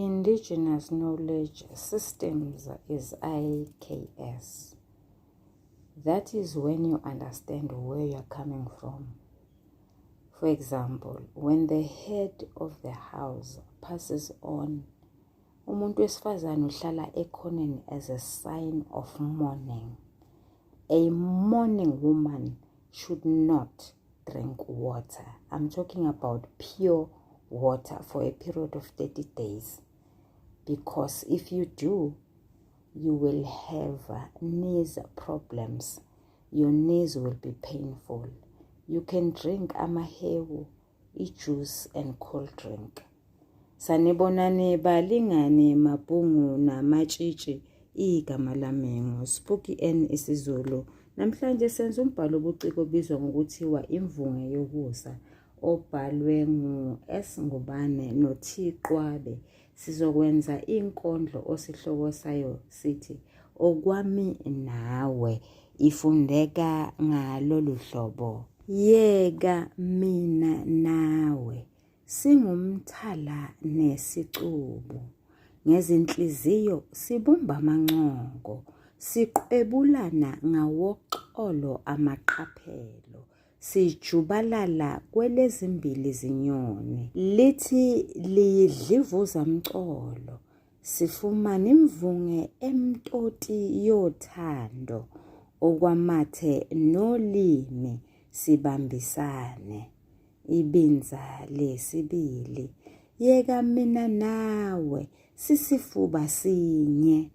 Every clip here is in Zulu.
Indigenous Knowledge Systems is IKS. That is when you understand where you're coming from. For example, when the head of the house passes on, umuntu wesifazane uhlala ekhoneni as a sign of mourning. A mourning woman should not drink water. I'm talking about pure water for a period of 30 days. Because if you do, you will have knees problems. Your knees will be painful. You can drink amahewu, i-juice and cold drink. Sanibonani balingani mabhungu namatshitshi igama lami nguSpooky N isiZulu. Namhlanje senza umbhalo obuciko obizwa ngokuthiwa Imvunge Yokusa obhalwe ngu-S Ngubane no-T Qwabe. Sizokwenza inkondlo osihloko sayo sithi Okwami Nawe ifundeka ngalolu hlobo. Yeka mina nawe singumthala nesicubu ngezinhliziyo sibumba amancoko siqwebulana ngawoxolo amaqaphelo sijubalala kwelezimbili zinyoni lithi liyidlivuza mcolo sifumane imvunge emtoti yothando okwamathe nolimi sibambisane ibinza lesibili yeka mina nawe sisifuba sinye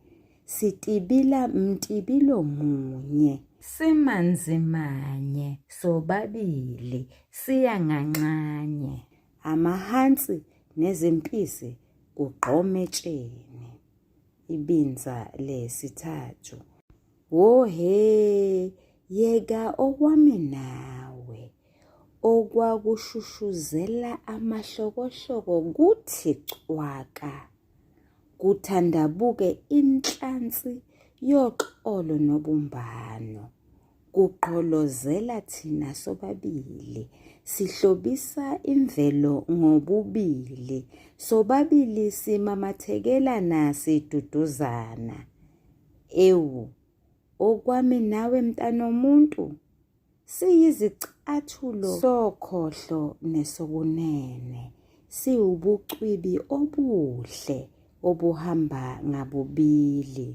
sitibila mtibilo munye simanzimanye sobabili siya nganxanye amahansi nezimpisi kugqome etsheni ibinza lesithathu wohe yeka okwami nawe okwakushushuzela amahlokohloko kuthi cwaka kuthandabuke inhlansi yoxolo nobumbano kugqolozela thina sobabili sihlobisa imvelo ngobubili sobabili simamathekelana siduduzana ewu okwami nawe mntanomuntu Siyizicathulo sokhohlo nesokunene, siwubucwibi obuhle obuhamba ngabubili.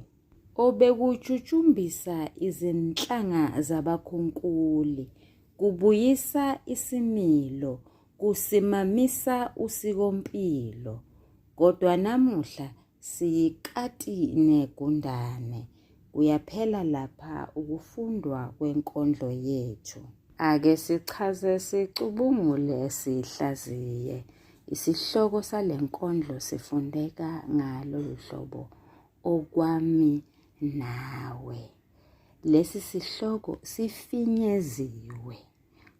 Obekutshutshumbisa izinhlanga zabakhunkuli, kubuyisa isimilo, kusimamisa usikompilo. Kodwa namuhla Siyikati negundane. Kuyaphela lapha ukufundwa kwenkondlo yethu. Ake sichaze sicubungule sihlaziye. Isihloko sale nkondlo sifundeka ngalolu hlobo, Okwami Nawe. Lesi sihloko sifinyeziwe.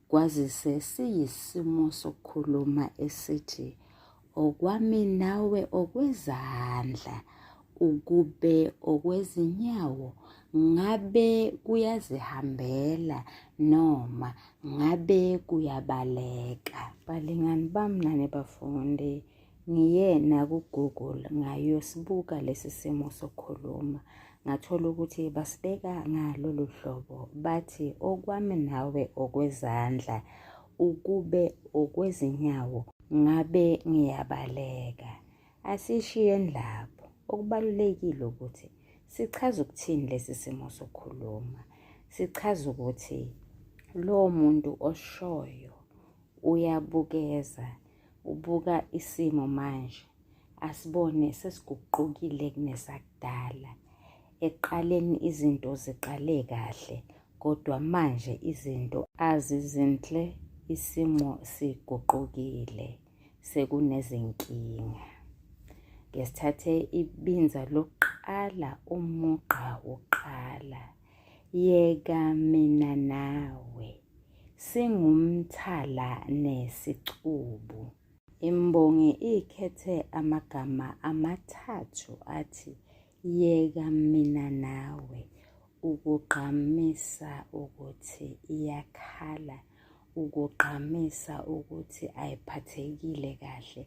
Kwazise siyisimo sokukhuluma esithi okwami nawe okwezandla ukube okwezinyawo ngabe kuyazihambela noma ngabe kuyabaleka. Balingani bami nani bafundi, Ngiye naku-Google ngayosibuka lesi simo sokukhuluma, ngathola ukuthi basibeka ngalolu hlobo, bathi okwami nawe okwezandla ukube okwezinyawo ngabe ngiyabaleka. Asishiyeni lapho, okubalulekile ukuthi sichaza ukuthini lesi simo sokukhuluma. Sichaza ukuthi lowo muntu oshoyo uyabukeza Ubuka isimo manje asibone sesiguqukile kunesakudala. Ekuqaleni izinto ziqale kahle kodwa manje izinto azizinhle isimo siguqukile sekunezinkinga. Ke sithathe ibinza lokuqala umugqa wokuqala. Yeka mina nawe. Singumthala nesicubu. Imbongi ikhethe amagama amathathu athi yeka mina nawe ukugqamisa ukuthi iyakhala Ukugqamisa ukuthi ayiphathekile kahle,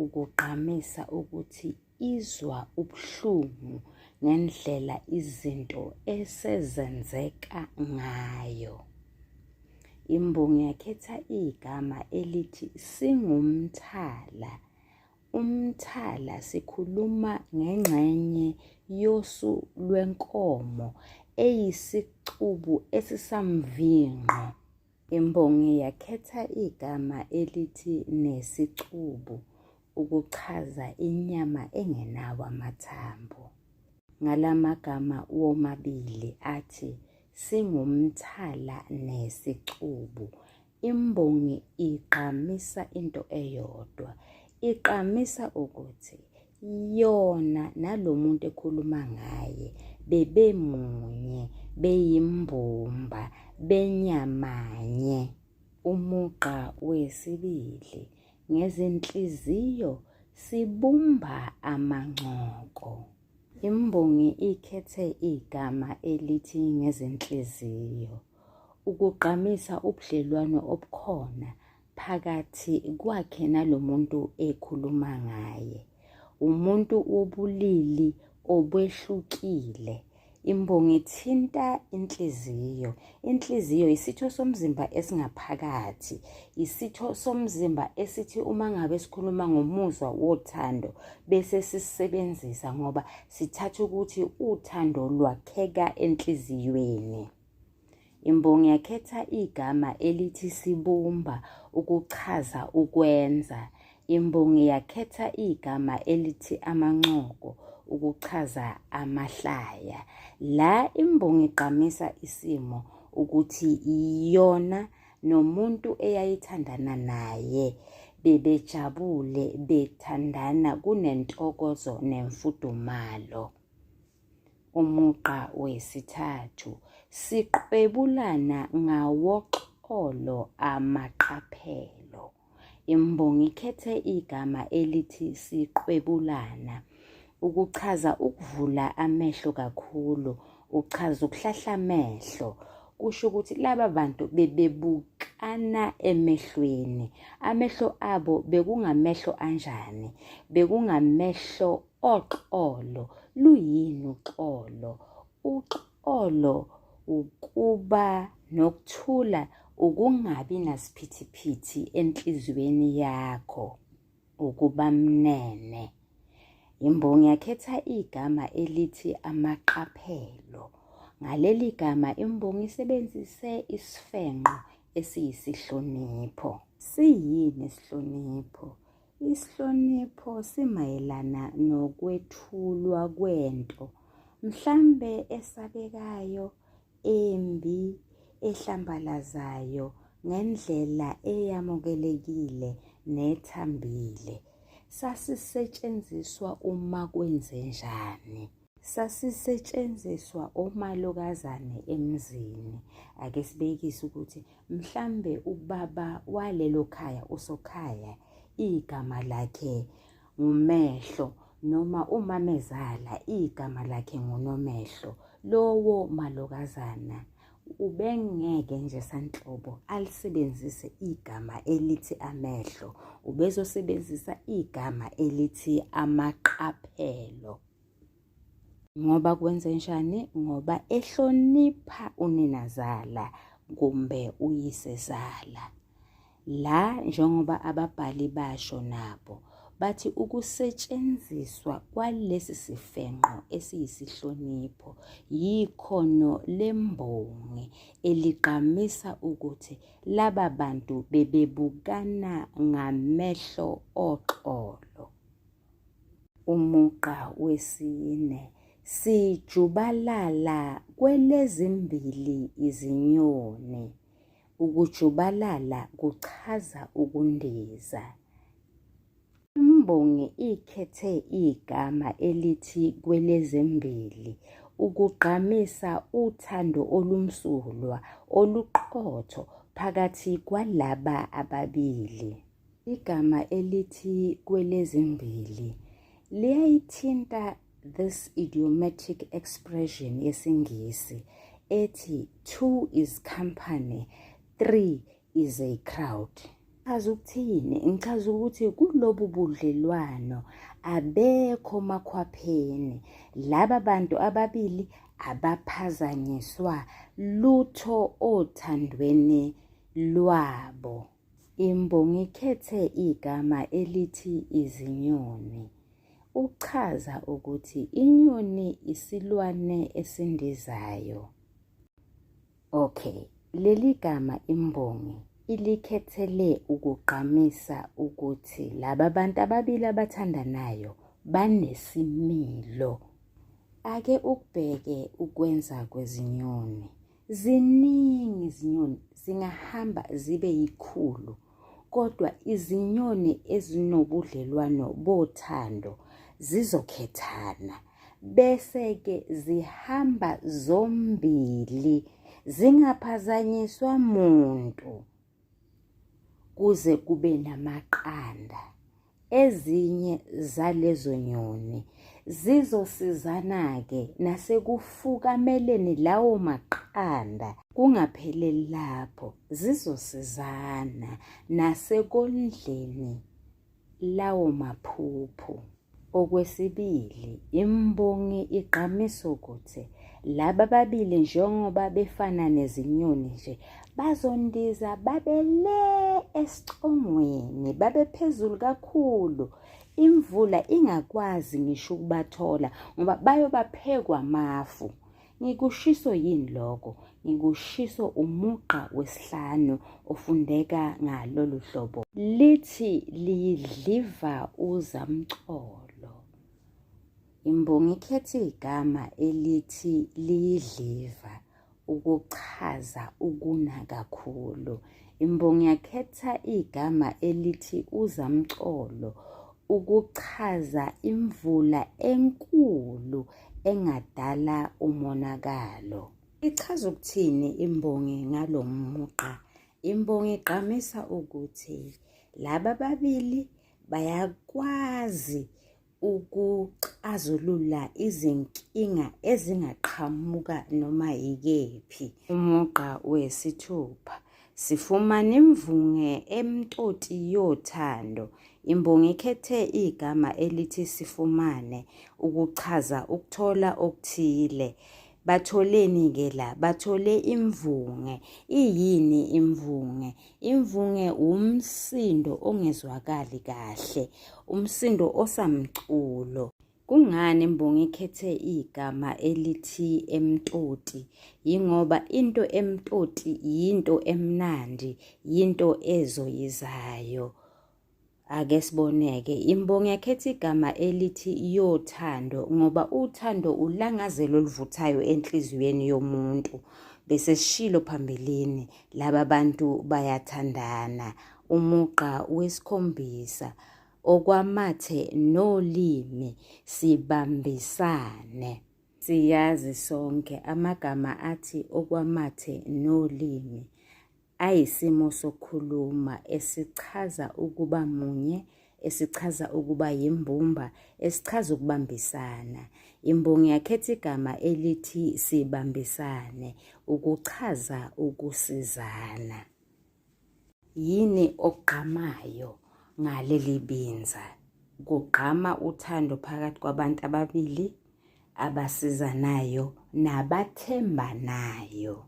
ukugqamisa ukuthi izwa ubuhlungu ngendlela izinto esezenzeka ngayo. Imbongi yakhetha igama elithi singumthala. Umthala sikhuluma ngengxenye yosu lwenkomo eyisicubu esisamvinqo. Imbongi yakhetha igama elithi nesicubu ukuchaza inyama engenawo amathambo. Ngala magama womabili athi singumthala nesicubu, imbongi igqamisa into eyodwa. Igqamisa ukuthi yona nalo muntu ekhuluma ngaye bebemunye, beyimbumba, benyamanye. Umugqa wesibili, ngezinhliziyo sibumba amancoko. Imbongi ikhethe igama elithi ngezinhliziyo ukugqamisa ubudlelwano obukhona phakathi kwakhe nalo muntu ekhuluma ngaye. Umuntu wobulili obwehlukile. Imbongi ithinta inhliziyo. Inhliziyo isitho somzimba esingaphakathi, isitho somzimba esithi uma ngabe sikhuluma ngomuzwa wothando bese sisebenzisa ngoba sithatha ukuthi uthando lwakheka enhliziyweni. Imbongi yakhetha igama elithi sibumba ukuchaza ukwenza. Imbongi yakhetha igama elithi amancoko ukuchaza amahlaya. La imbongi igqamisa isimo ukuthi iyona nomuntu eyayithandana naye bebejabule bethandana kunentokozo nemfudumalo. Umugqa wesithathu, siqwebulana ngawoxolo amaqaphelo. Imbongi ikhethe igama elithi siqwebulana ukuchaza ukuvula amehlo kakhulu, uchaza ukuhlahla amehlo. Kusho ukuthi laba bantu bebebukana emehlweni. Amehlo abo bekungamehlo anjani? Bekungamehlo oxolo. Luyini uxolo? Uxolo ukuba nokuthula, ukungabi nasiphithiphithi enhliziyweni yakho, ukuba mnene. Imbongi yakhetha igama elithi amaqaphelo. Ngaleli gama imbongi isebenzise isifenqo esiyisihlonipho. Siyini isihlonipho? Isihlonipho simayelana nokwethulwa kwento, mhlambe esabekayo, embi, ehlambalazayo ngendlela eyamukelekile nethambile. Sasisetshenziswa uma kwenzenjani? Sasisetshenziswa omalokazane emzini. Ake sibekise ukuthi mhlambe ubaba walelo khaya usokhaya igama lakhe nguMehlo noma umamezala igama lakhe nguNomehlo. Lowo malokazana ubengeke nje sanhlobo alisebenzise igama elithi amehlo, ubezosebenzisa igama elithi amaqaphelo. Ngoba kwenzenjani? Ngoba ehlonipha uninazala kumbe uyisezala. La njengoba ababhali basho nabo bathi ukusetshenziswa kwalesi sifenqo esiyisihlonipho yikhono lembongi eligqamisa ukuthi laba bantu bebebukana ngamehlo oxolo. Umugqa wesine, sijubalala kwelezimbili izinyoni. Ukujubalala kuchaza ukundiza. Imbongi ikhethe igama elithi kwelezimbili ukugqamisa uthando olumsulwa, oluqotho phakathi kwalaba ababili. Igama elithi kwelezimbili liyayithinta this idiomatic expression yesiNgisi ethi two is company, three is a crowd. Chaza ukuthini? Ngichaza ukuthi kulobu budlelwano abekho makhwapheni. Laba bantu ababili abaphazanyiswa lutho othandweni lwabo. Imbongi ikhethe igama elithi izinyoni. Uchaza ukuthi inyoni isilwane esindizayo. Okay, leli gama imbongi ilikhethele ukugqamisa ukuthi laba bantu ababili abathandanayo banesimilo. Ake ukubheke ukwenza kwezinyoni. Ziningi izinyoni zingahamba zibe yikhulu kodwa izinyoni ezinobudlelwano bothando zizokhethana bese-ke zihamba zombili zingaphazanyiswa muntu kuze kube namaqanda. Ezinye zalezo nyoni zizosizana-ke nasekufukameleni lawo maqanda. Kungapheleli lapho, zizosizana nasekondleni lawo maphuphu. Okwesibili, imbongi igqamisa ukuthi laba ababili njengoba befana nezinyoni nje bazondiza babe le esicongweni babe phezulu kakhulu imvula ingakwazi ngisho ukubathola ngoba bayoba phekwa amafu. Ngikushiso yini lokho? Ngikushiso umugqa wesihlanu ofundeka ngalolu hlobo. Lithi liyidliva uzamcolo. Imbongi ikhethe igama elithi liyidliva ukuchaza ukuna kakhulu. Imbongi yakhetha igama elithi uzamcolo ukuchaza imvula enkulu engadala umonakalo. Ichaza ukuthini imbongi ngalo mugqa? Imbongi igqamisa ukuthi laba babili bayakwazi ukuxazulula izinkinga ezingaqhamuka noma yikephi. Umugqa wesithupha Sifumana imvunge emtoti yothando. Imbongi ikhethe igama elithi sifumane ukuchaza ukuthola okuthile. Batholeni-ke la? Bathole imvunge. Iyini imvunge? Imvunge wumsindo ongezwakali kahle, umsindo osamculo. Kungani imbongi ikhethe igama elithi emtoti? Yingoba into emtoti yinto emnandi, yinto ezoyizayo. Ake siboneke, imbongi yakhetha igama elithi yothando ngoba uthando ulangazelo oluvuthayo enhliziyweni yomuntu. Bese sishilo phambilini, laba bantu bayathandana. Umugqa wesikhombisa Okwamathe nolimi sibambisane. Siyazi sonke amagama athi okwamathe nolimi ayisimo sokukhuluma esichaza ukuba munye, esichaza ukuba yimbumba, esichaza ukubambisana. Imbongi yakhetha igama elithi sibambisane ukuchaza ukusizana. Yini okugqamayo ngaleli binza? Kugqama uthando phakathi kwabantu ababili abasizanayo nabathembanayo.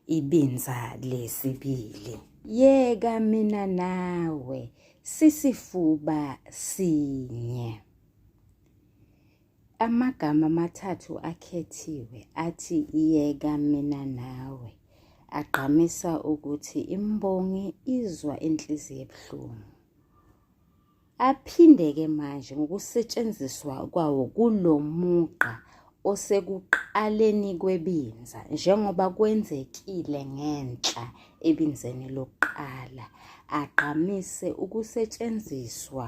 Ibinza lesibili. Yeka mina nawe sisifuba sinye. Amagama amathathu akhethiwe athi yeka mina nawe agqamisa ukuthi imbongi izwa inhliziyo ebuhlungu. Aphinde-ke manje ngokusetshenziswa kwawo kulo mugqa osekuqaleni kwebinza njengoba kwenzekile ngenhla ebinzeni lokuqala, agqamise ukusetshenziswa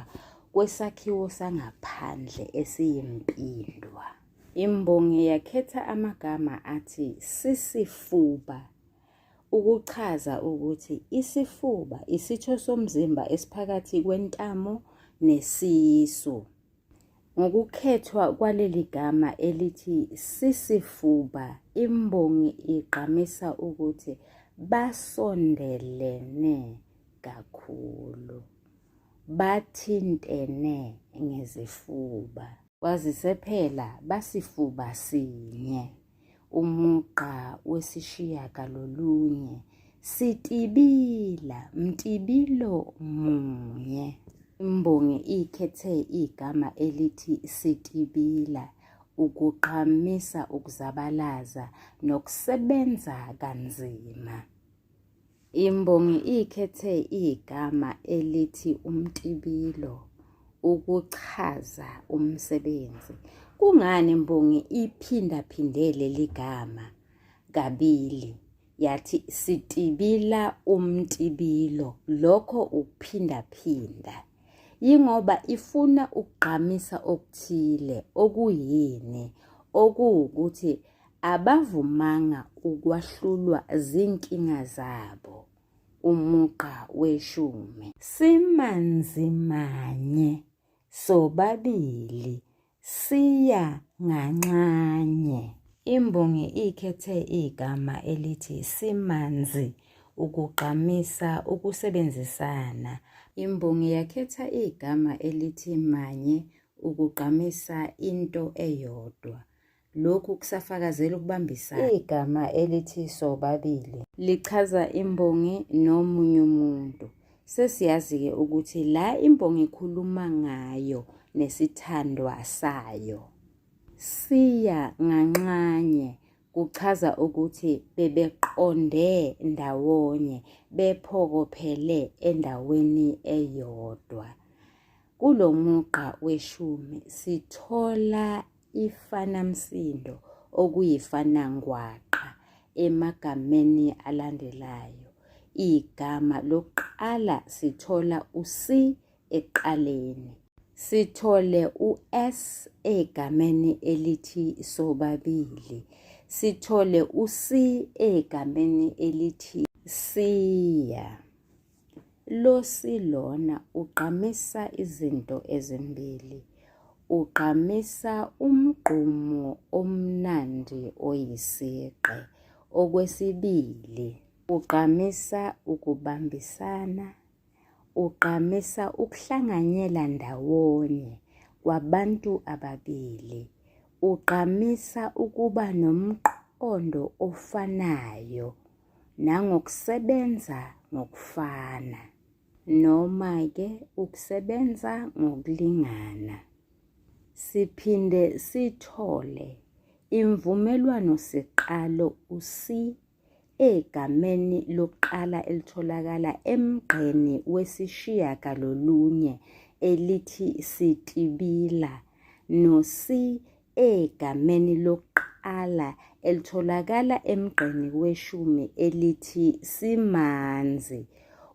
kwesakhiwo sangaphandle esiyimpindwa. Imbongi yakhetha amagama athi sisifuba ukuchaza ukuthi isifuba isitho somzimba esiphakathi kwentamo nesisu. Ngokukhethwa kwaleli gama elithi sisifuba, imbongi igqamisa ukuthi Basondelene kakhulu. Bathintene ngezifuba. Kwazise phela basifuba sinye. Umugqa wesishiyagalolunye sitibila mtibilo munye. Imbongi ikhethe igama elithi sitibila ukugqamisa ukuzabalaza nokusebenza kanzima. Imbongi ikhethe igama elithi umtibilo ukuchaza umsebenzi. Kungani imbongi iphindaphinde leli gama kabili? Yathi sitibila umtibilo, lokho ukuphindaphinda. Yingoba ifuna ukugqamisa okuthile okuyini? Okuwukuthi abavumanga ukwahlulwa zinkinga zabo. Umugqa weshumi. Simanzimanye sobabili siya nganxanye. Imbongi ikhethe igama elithi simanzi ukugqamisa ukusebenzisana. Imbongi yakhetha igama elithi manye ukugqamisa into eyodwa. Lokhu kusafakazela ukubambisana. Igama elithi sobabili lichaza imbongi nomunye umuntu. Sesiyazi-ke ukuthi la imbongi ikhuluma ngayo nesithandwa sayo. Siya nganxanye kuchaza ukuthi bebeqonde ndawonye, bephokophele endaweni eyodwa. Kulo mugqa weshumi sithola ifanamsindo okuyifanangwaqa emagameni alandelayo. Igama lokuqala sithola u-C ekuqaleni. Sithole u-S egameni elithi sobabili. Sithole u-C egameni elithi siya. Lo si lona ugqamisa izinto ezimbili. Ugqamisa umgqumo omnandi oyisigqe. Okwesibili, ugqamisa ukubambisana. Ugqamisa ukuhlanganyela ndawonye kwabantu ababili. Ugqamisa ukuba nomqondo ofanayo. Nangokusebenza ngokufana noma-ke ukusebenza ngokulingana. Siphinde sithole imvumelwano-siqalo u-c egameni lokuqala elitholakala emgqeni wesishiyagalolunye elithi sitibila no-c egameni lokuqala elitholakala emgqeni weshumi elithi simanzi.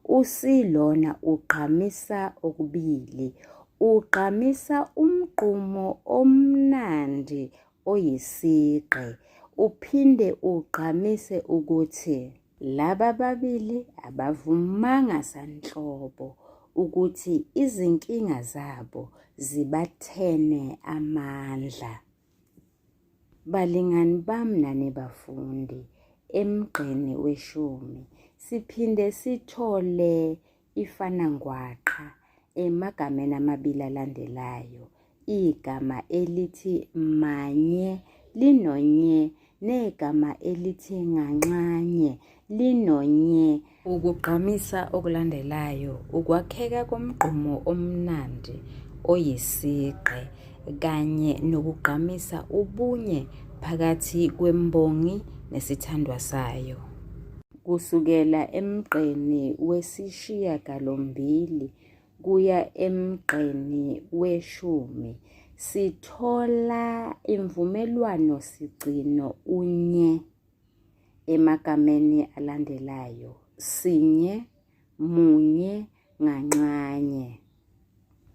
U-C lona ugqamisa okubili. Ugqamisa umgqumo omnandi oyisigqi. Uphinde ugqamise ukuthi laba babili abavumanga sanhlobo ukuthi izinkinga zabo zibathene amandla. Balingani bami nani bafundi, emgqeni weshumi siphinde sithole ifanangwaqa emagameni amabili alandelayo. Igama elithi manye linonye negama elithi nganxanye linonye. Ukugqamisa okulandelayo ukwakheka komgqumo omnandi oyisigqe kanye nokugqamisa ubunye phakathi kwembongi nesithandwa sayo. Kusukela emgqeni wesishiyagalombili kuya emgqeni weshumi sithola imvumelwano-sigcino u-nye emagameni alandelayo, sinye, munye, nganxanye.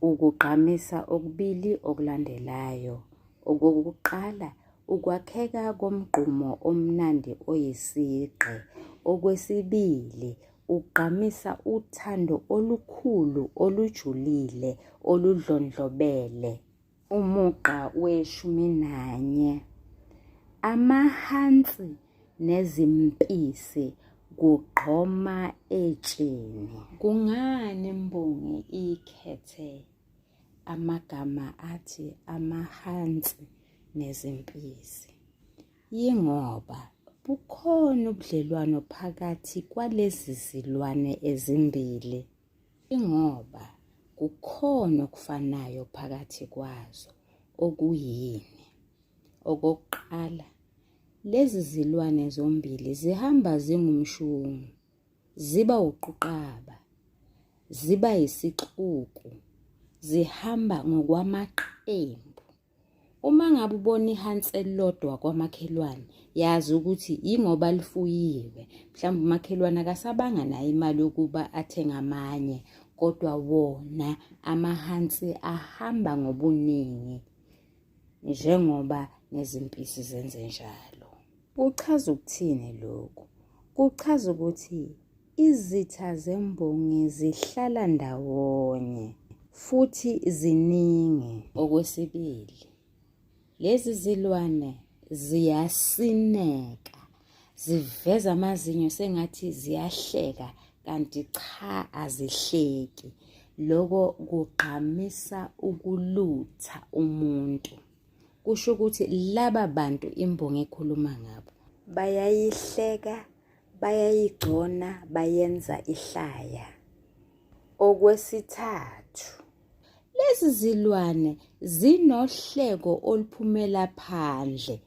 Ukugqamisa okubili okulandelayo. Okokuqala, ukwakheka komgqumo omnandi oyisigqe. Okwesibili, ugqamisa uthando olukhulu olujulile oludlondlobele. Umugqa weshumi nanye. Amahansi nezimpisi kugqoma etsheni. Kungani imbongi ikhethe amagama athi amahansi nezimpisi? Yingoba bukhona ubudlelwano phakathi kwalezi zilwane ezimbili. Ingoba kukhona okufanayo phakathi kwazo okuyini? Okokuqala, lezi zilwane zombili zihamba zingumshungu, ziba uquqaba, ziba yisixuku, zihamba ngokwamaqembu. Uma ngabe ubona ihansi elilodwa kwamakhelwane, yazi ukuthi yingoba lifuyiwe. Mhlawumbe umakhelwane akasabanga nayo imali yokuba athenge amanye, kodwa wona amahansi ahamba ngobuningi njengoba nezimpisi zenze njalo. Kuchaza ukuthini lokhu? Kuchaza ukuthi Izitha zembongi zihlala ndawonye futhi ziningi. Okwesibili, lezi zilwane ziyasineka, ziveza amazinyo sengathi ziyahleka kanti cha azihleki. Loko kugqamisa ukulutha umuntu. Kusho ukuthi laba bantu imbongi ekhuluma ngabo bayayihleka bayayigcona bayenza ihlaya. Okwesithathu, lezi zilwane zinohleko oluphumela phandle.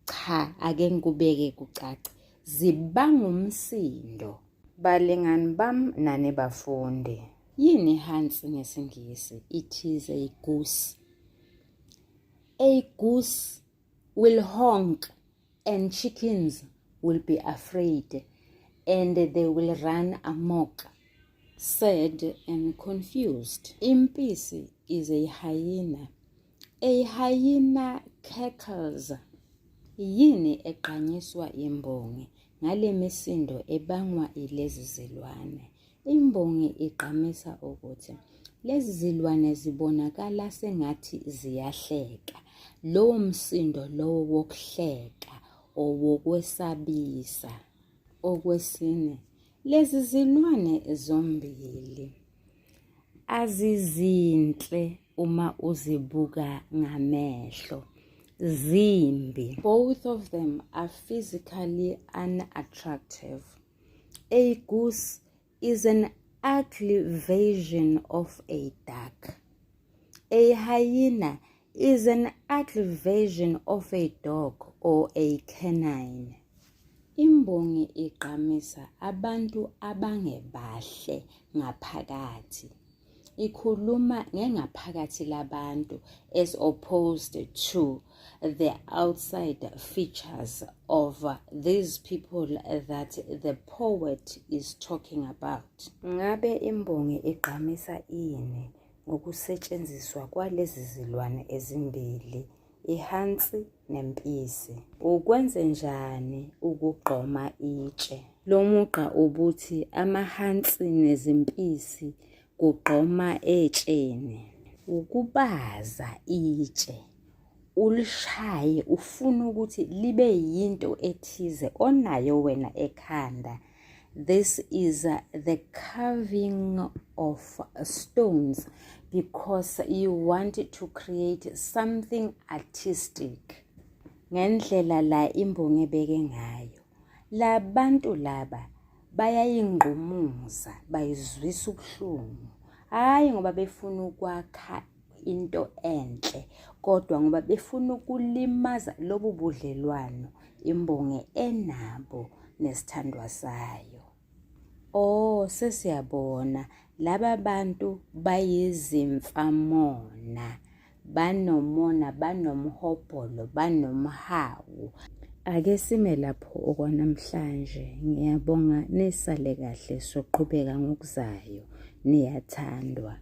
Cha, ake ngikubeke kucace, zibanga umsindo. Balingani bam nani bafundi, yini ihansi ngesiNgisi? It is a goose. A goose will honk and chickens will be afraid and they will run amok, sad and confused. Impisi is a hyena. A hyena cackles. Yini egqanyiswa imbongi ngale misindo ebangwa ilezi zilwane? Imbongi igqamisa ukuthi lezi zilwane zibonakala sengathi ziyahleka. Lowo msindo lowo wokuhleka owokwesabisa. Okwesine, lezi zilwane zombili azizinhle uma uzibuka ngamehlo. Zimbi. Both of them are physically unattractive. A goose is an ugly version of a duck. A hyena is an ugly version of a dog or a canine. Imbongi igqamisa abantu abangebahle ngaphakathi. Ikhuluma ngengaphakathi labantu as opposed to the outside features of these people that the poet is talking about. Ngabe imbongi igqamisa ini ngokusetshenziswa kwalezi zilwane ezimbili, ihansi nempisi? Ukwenzenjani ukugqoma itshe? Lo mugqa ubuthi amahansi nezimpisi kugqoma etsheni. Ukubaza itshe ulishaye ufuna ukuthi libe yinto ethize onayo wena ekhanda. This is the carving of stones because you want to create something artistic. Ngendlela la imbongi ebeke ngayo. Labantu laba bayayingqumuza, bayizwisa ubuhlungu. Hhayi ngoba befuna ukwakha into enhle kodwa ngoba befuna ukulimaza lobu budlelwano imbongi enabo nesithandwa sayo. Oh, sesiyabona laba bantu bayizimfamona, banomona, banomhobholo, banomhawu. Ake sime lapho okwanamhlanje. Ngiyabonga nisale kahle soqhubeka ngokuzayo. Niyathandwa.